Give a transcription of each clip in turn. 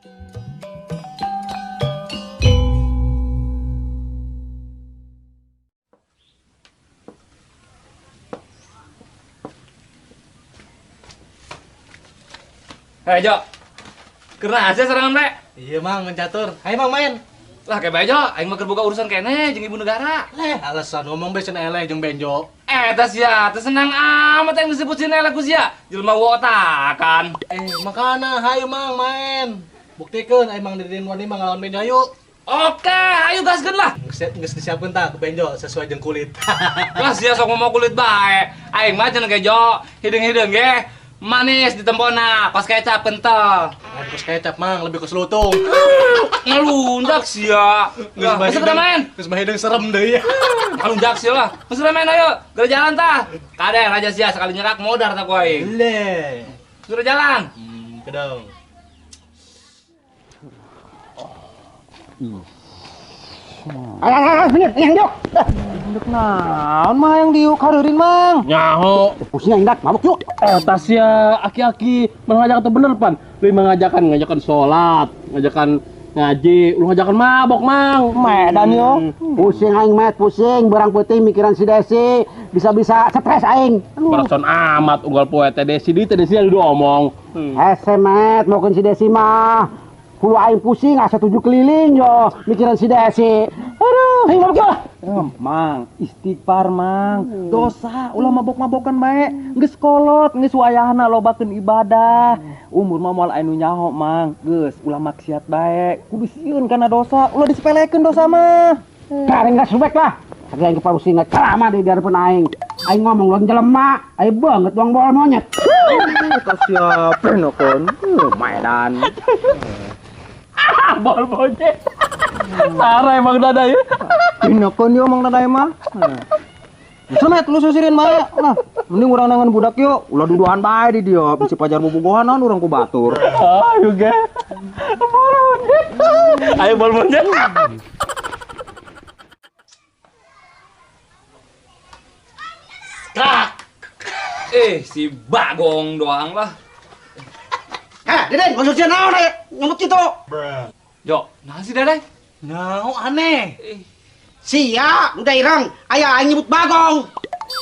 Hei Jo, kena aja serangan rek. Iya mang, mencatur. Ayo mang main. Lah kayak bae Jo, aing mah keur boga urusan keneh jeung ibu negara. Leh, alasan ngomong be cenah eleh jeung Benjo. Eta sia, teu senang amat aing disebut cenah eleh ku sia. Jelema wotakan. Makana hayu mang main. Buktikeun aing Mang Didin wani mah ngalawan Benjo ayo. Oke, ayo gaskeun lah. Geus disiapkeun tah ku Benjo sesuai jeung kulit. Lah sia sok ngomong kulit bae. Aing mah cenah ge Jo, hideung-hideung ge. Manis di tempona, kos kecap kental. Kos kecap mang, lebih ke selutung. Ngelunjak sia. Geus udah main. Geus mah hideung serem deui ya. Ngelunjak sia lah. Geus udah main ayo. Geus jalan tah. Kade raja sia sekali nyerak modar tah ku aing. Leh. Sudah jalan. Kedong. Alah, bener, yang diuk. Diuk naon mah yang diuk hareurin mang. Nyaho. Pusing aing dak, mabuk yuk. Eta sia aki-aki mengajak teu bener pan. Leuwih mengajakan ngajakan salat, ngajakan ngaji, ulah ngajakan mabok mang. Medan yo. Pusing aing met, pusing barang peuting mikiran si Desi, bisa-bisa stres aing. Perasaan amat unggal poe teh Desi di teh Desi anu diomong. Hese met, maukeun si Desi mah. Hulu aing pusing asa tujuh keliling yo mikiran si Desi. Aduh, aing mabok lah. Mang, istighfar mang. Dosa ulah mabok-mabokan bae. Geus kolot, geus wayahna lobakeun ibadah. Umur mah moal anu nyaho mang. Geus ulah maksiat bae. Kudu sieun kana dosa, ulah disepelekeun dosa mah. Garing geus subek lah. Saking aing kepausin ceramah di dihareupeun aing. Aing ngomong luang jelema, aing banget luang bol monyet. Tos siapa nokon? Mainan. Bol monyet. Sarah emang dada ya. Pinokon yo emang dada mah. Semet lu susirin bae. Nah, mending urang nangan budak yo, ulah duduhan bae di dia. Bisi pajar bobogohan naon urang ku batur. Ayo ge. Bol monyet. Ayo bol monyet. Kak. Si Bagong doang lah. Deden, maksudnya naon aya nyebut kitu? Jo, nah si Dede. Nyaho aneh. Sia, udah ireng, aya aing nyebut Bagong.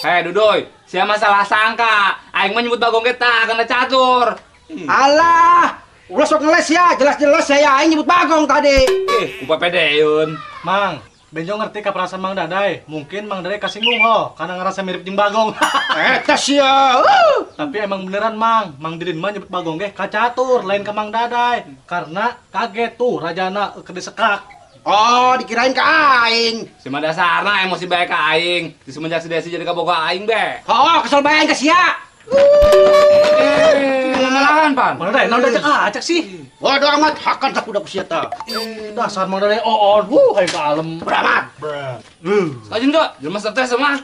Hei Dudoy, sia masalah sangka. Aing mah nyebut Bagong kita karena catur. Alah, ulah sok ngeles ya, jelas-jelas saya aing nyebut Bagong tadi. Ku pedeun. Mang, Benjo ngerti ka perasaan Mang Dadai. Mungkin Mang Dadai kasinggung ho, karena ngerasa mirip jeung Bagong. Eta sia. Tapi emang beneran Mang, Mang Didin mah nyebut Bagong ge ka catur, lain ka Mang Dadai. Karena kaget tuh rajana keur disekak. Oh, dikirain ka aing. Si mah dasarna emosi bae ka aing. Di semenjak si Desi jadi kabogoh aing be. Oh, kesel bae aing ka sia. Ngalahan pan. Mang Dadai, naon acak-acak sih? Bodoh amat, hakan tak kuda ku sia tah. Dasar Mang Dadai oon, wuh aing ka alem. Beramat. Sajin Jo, jelema stres mah.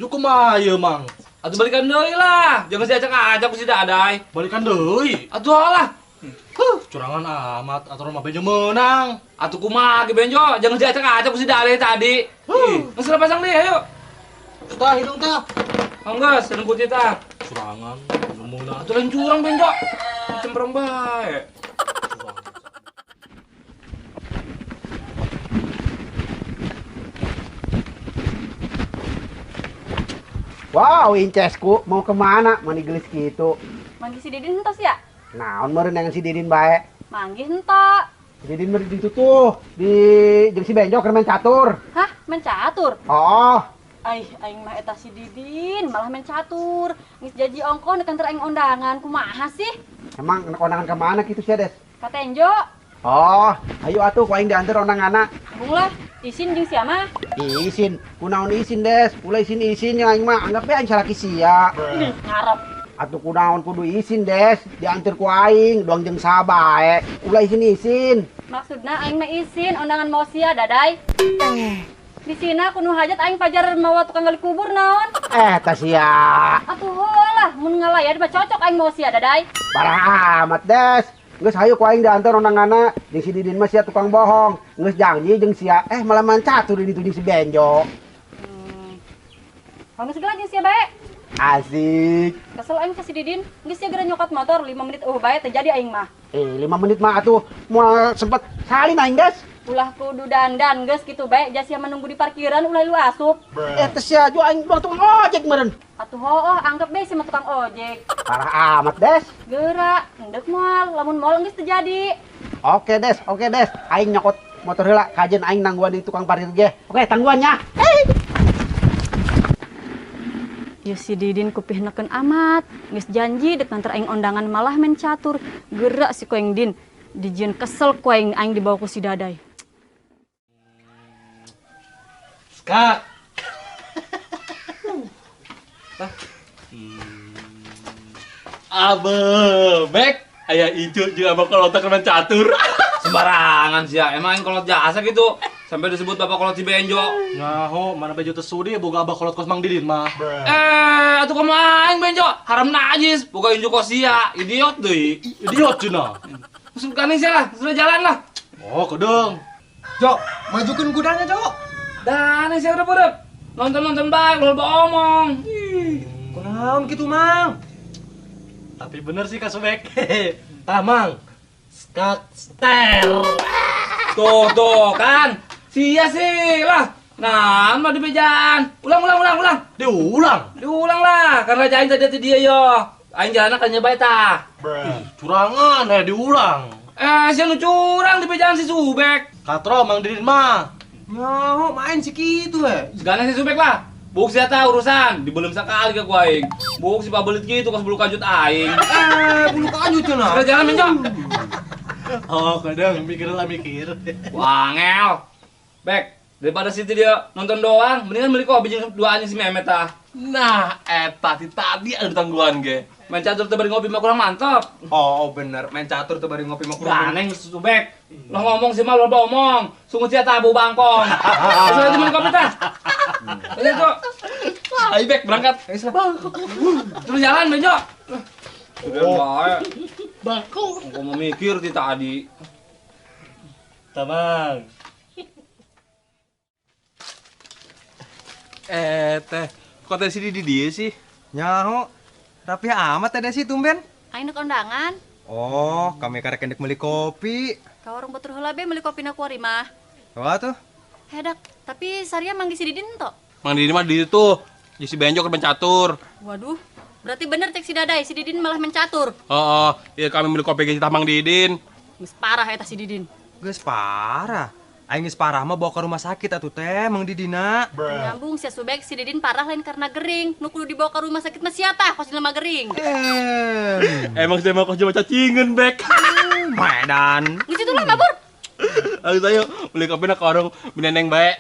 Ju kumaha ieu Mang? Atuh balikan deui lah. Jangan si acak-acak ku si Dadai. Balikan deui. Atuh lah. Curangan amat, aturan mah Benjo menang. Atuh kumaha ge Benjo, jangan diacak-acak ku si Dadai tadi. Geus lah pasang deui ayo. Tah hidung tah. Geus, hidung putih tah. Curangan, ngomongna. Atuh lain curang Benjo. Cempreng bae. Wow, incesku mau kemana? Mani gelis gitu. Manggih si Didin entos ya? Naon meureun dengan si Didin bae. Manggih ento. Si Didin meureun di tuh di jeung si Benjo keur main catur. Hah, main catur? Oh. Aih, aing mah eta si Didin malah main catur. Geus janji ongkoh neuk anter aing undangan, kumaha sih? Emang nek undangan ka mana kitu sia, Des? Ka Tenjo. Oh, ayo atuh ku aing diantar undanganna. Bung lah, isin jeung sia mah. Isin, kunaon isin, Des? Ulah isin-isin jeung aing mah, anggap we aing salaki sia. Ih, ngarep. Atuh kunaon kudu isin, Des? Diantar ku aing, doang jeung sabae. Ulah isin-isin. Maksudna aing mah isin undangan mau sia, Dadai. Di sina kudu hajat aing pajar mawa tukang gali kubur naon. Tah sia. Atuh lah, mun ngalayar mah cocok aing mau sia, Dadai. Parah amat, Des. Geus hayu ku aing diantar undanganna jeung si Didin mah sia tukang bohong. Geus janji jeung sia, malah main catur di ditu jeung si Benjo. Kalau geus geus jeung sia bae. Asik. Kesel aing ka si Didin, geus sia geura nyokot motor 5 menit eueuh bae teu jadi aing mah. 5 menit mah atuh moal sempet salin aing, Des. Ulah kudu dandan geus kitu bae, ja sia menunggu di parkiran ulah lu asup. Teh sia jo aing doang tukang ojek meureun. Atuh hooh anggap bae sia mah tukang ojek. Parah amat, Des. Geura, endek moal, lamun moal geus teu jadi. Oke, Des, oke, Des. Aing nyokot motor heula, kajen aing nangguan di tukang parkir ge. Oke, tangguan nya. Hey. Ya si Didin kupih neken amat. Geus janji dek nganter aing ondangan malah main catur. Gerak si koeng Din. Dijieun kesel ku aing, aing dibawa ku si Dadai. Skak. Abe, bek, aya incu jeung abah kolot main catur. Sembarangan sih ya, emang aing kolot jasa gitu. Sampai disebut bapak kolot si Benjo. Nyaho, mana Benjo teu sudi boga abah kolot kos Mang Didin mah. Atuh kamu aing Benjo, haram najis, boga incu kos sia, idiot deui. Idiot cenah. Masuk kaning sia lah, sudah jalan lah. Oh, kedeung. Jo, majukeun kudanya, Jo. Dan sia udah berep. Nonton-nonton bae, loba omong. Kunaon kitu, Mang? Tapi bener sih Kak Sobek. Tah, Mang. Skak ster. Tuh, tuh kan. Sia sih lah. Nah, mah dibejaan. Ulang, ulang, ulang, ulang. Diulang. Diulang lah, karena aing tadi dia yo. Aing jalanna kan nyebai tah. Curangan diulang. Sia nu curang dibejaan si Subek. Katro Mang Didin mah. Nyaho main si kitu he. Segana si Subek lah. Buk sia tah urusan, dibelum sekali ke ku aing. Buk si pabelit kitu kos bulu kanjut aing. Bulu kanjut cenah. Segera jalan Benjo. Oh, kadang mikir lah mikir. Wangel. Bek, daripada situ dia nonton doang, mendingan beli kopi jeung dua anjing si Memet tah. Nah, eta ti tadi ada tangguhan ge. Main catur teu bari ngopi mah kurang mantap. Oh, bener. Main catur teu bari ngopi mah kurang. Aneh Subek. Lo ngomong sih mah lo omong. Sungut sia tah bau bangkong. Sudah temen kopi tah. Ayo, Cok. Ayo Bek, berangkat. Terus jalan, Benjo. Oh. Bangkong. Gua mau mikir ti tadi. Tamang. Teh, kok teh si Didi dia sih? Nyaho. Rapi amat teh Desi tumben. Aing nek ondangan. Oh, kami karek endek meuli kopi. Ka warung batur heula be meuli kopina ku ari mah. Wah tuh. Hedak, tapi saria manggih si Didin tok. Mang Didin mah di situ. Jeung si Benjo keur main catur. Waduh, berarti bener cek si Dadai, si Didin malah main catur. Heeh, iya kami meuli kopi ge Mang Didin. Geus parah eta si Didin. Geus parah. Aing geus parah mah bawa ke rumah sakit atuh teh Mang Didina. Nyambung sia Subek, si Didin parah lain karena gering. Nu kudu dibawa ke rumah sakit mah sia tah kos jelema gering. Emang saya mah kos jelema cacingan, Bek. Medan. Geus itu lah mabur. Ayo ayo beli kopi na ke warung bineneng bae.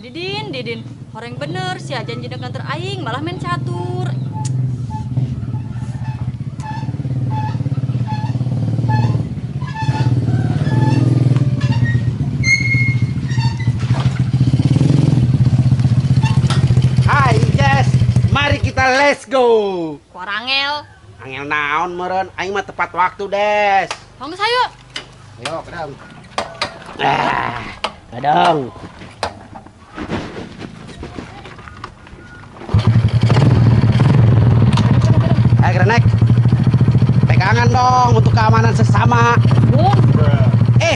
Didin, Didin, horeng bener sia janji dek nganter aing malah main catur. Hai, Jess. Mari kita let's go. Korangel. Angel naon meureun, aing mah tepat waktu, Des. Hong geus hayu. Ayo, kedang. Ah, kedang. Ayo kerenek. Pegangan dong untuk keamanan sesama. Bung.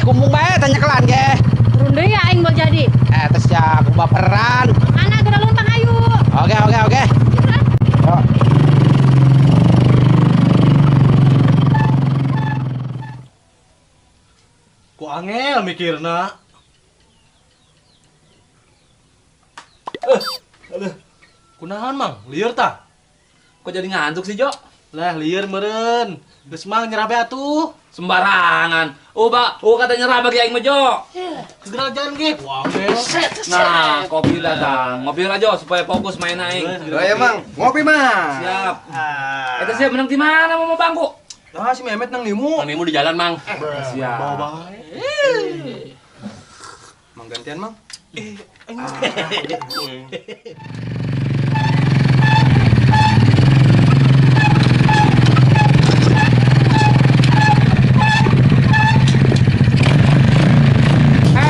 Kumbung bae tanya kelan ge. Turun deui ya aing mau jadi. Tes ya aku baperan. Anak geura luntang ayu. Oke, oke, oke. Yo. Ku angel mikirna. Aduh. Kunaon, Mang? Lieur tah? Kok jadi ngantuk sih, Jo? Lah, lieur meureun. Geus Mang nyerah bae atuh. Sembarangan. Oh, Pak, oh kata nyerah bagi aing mah, Jo. Segera jalan ge. Wah, angel. Nah, kopi datang. Ngopi lah, Jo, supaya fokus main aing. Oh ya, Mang. Ngopi, Mang. Siap. Eta siap menang di mana mau bangku? Nah, si Mehmet nang limu. Nang limu di jalan, Mang. Siap. Bawa bae. Mang gantian, Mang.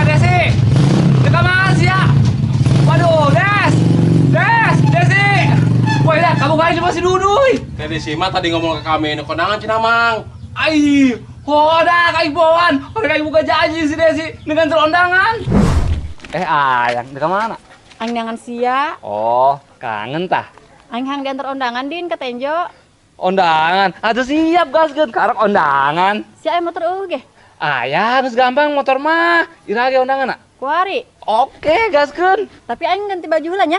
Desi. Kita mana sih ya? Lain masih duduy. Teh Desi mah tadi ngomong ke kami nu kondangan cenah Mang. Ai, hodak aing boan. Hodak aing buka janji si Desi dengan terundangan. Ayang, di mana? Aing neangan sia. Oh, kangen tah. Aing hang diantar undangan Din ke Tenjo. Undangan. Atuh siap gaskeun karek undangan. Sia aya motor eueuh ge. Aya, geus gampang motor mah. Iraha ge undangan? Kuari. Oke, gaskeun. Tapi aing ganti baju heula nya.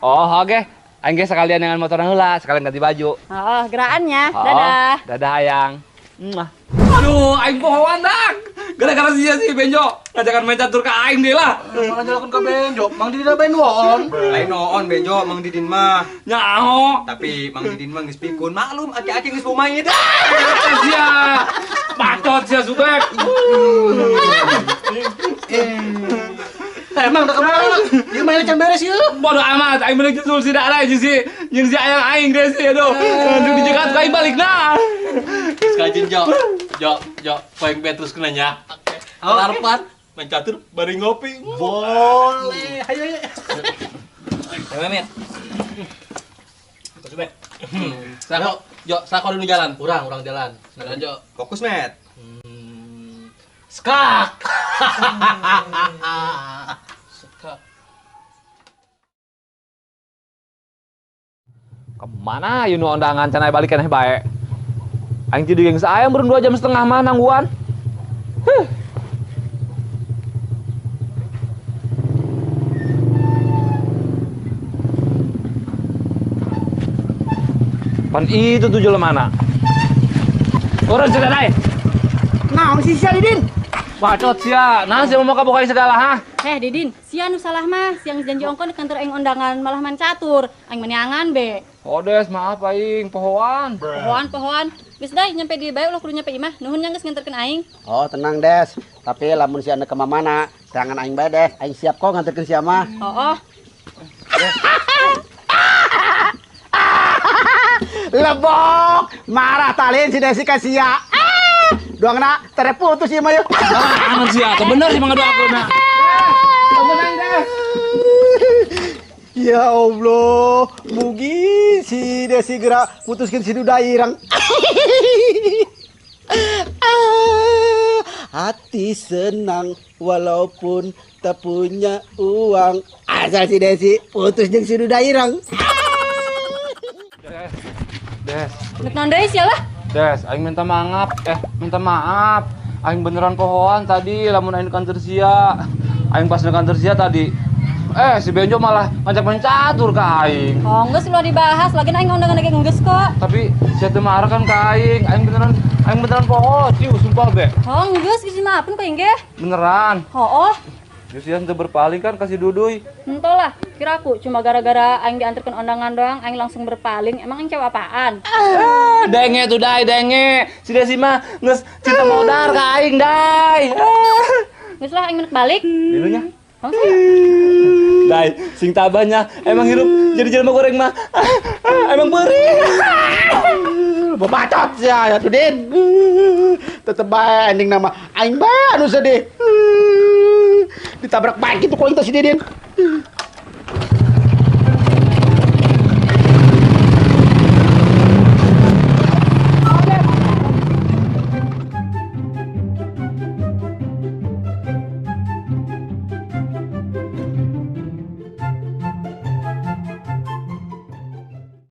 Oh, oke. Aing ge sekalian dengan motor heula, sekalian ganti baju. Oh, geraannya. Oh, dadah. Dadah ayang. Mwah. Aduh, aing pohoan dak. Gara-gara sia si Benjo ngajakan main catur ka aing deui lah. Malah nyalakeun ka Benjo, Mang Didin da benwoon. Lain noon Benjo, Mang Didin mah. Nyaho. Tapi Mang Didin mah geus pikun, maklum aki-aki geus bumayit. Sia. Bacot sia Subek. Emang udah kemana? Ieu mainnya can beres ieu. Bodoh amat, aing bener nyusul si Dara jeung si jeung si ayang aing deh si aduh. Aduh dijegat ku aing balik nah. Sekali Jo. Jo, Jo, poing terus kenanya. Kelar main catur bari ngopi. Boleh. Ayo ayo. Ayo Mit. Terus Subek. Sako, Jo, sako dulu jalan. Urang jalan. Jalan Jo. Fokus, Met. Skak. Skak. Kemana ieu nu undangan cenah balik keneh bae. Aing ti jeung saayam beureum 2,5 jam mah nangguan. Huh. Pan itu tuh jelema mana? Urang cenah dae. Naon sih sia Didin? Bacot sia, nah sia mau kabokai segala ha? Didin, sia nu salah mah, siang janji ongkon di kantor aing undangan malah main catur. Aing meneangan be. Odes, maaf aing, pohoan. Pohoan, pohoan. Geus dai nyampe di bae ulah kudu nyampe imah. Nuhun nya geus nganterkeun aing. Oh, tenang Des. Tapi lamun sia ka mamana, serangan aing bae deh. Aing siap kok nganterkeun sia mah. Oh. Lebok, marah talin si Desi ka sia. Doangna tere putus ieu mah yeuh. Aman sia, teu bener sih mangadoakeunna. Menang deh. Ya Allah, mugi si Desi geura putuskeun si Duda ireng. Hati senang walaupun tak punya uang. Asal si Desi putus jeung si Duda ireng. Des. Nek naon deui sia lah? Des, aing minta maaf. Minta maaf. Aing beneran pohoan tadi lamun aing kantor sia. Aing pas kantor sia tadi. Si Benjo malah ngajak main catur ke aing. Oh, geus ulah dibahas, lagian aing undangan lagi geus kok. Tapi sia teu marah kan ke aing. Aing beneran poho, ciu sumpah be. Oh, geus geus dimaafkeun ku aing ge. Beneran. Hooh. Geus sia teu berpaling kan kasih duduy. Entah lah, kira aku cuma gara-gara aing diantarkan undangan doang aing langsung berpaling. Emang aing cewek apaan? Denge tuh dai, denge. Si Desi mah geus cinta modar ka aing dai. Geus lah aing menek balik. Dilunya. Langsung. Dai, sing tabahnya emang hirup jadi jelema goreng mah. Emang beurih. Bebacot sia ya tuh Din. Tetep bae ending nama aing bae anu sedih. Ditabrak bae kitu ku aing teh si Didin.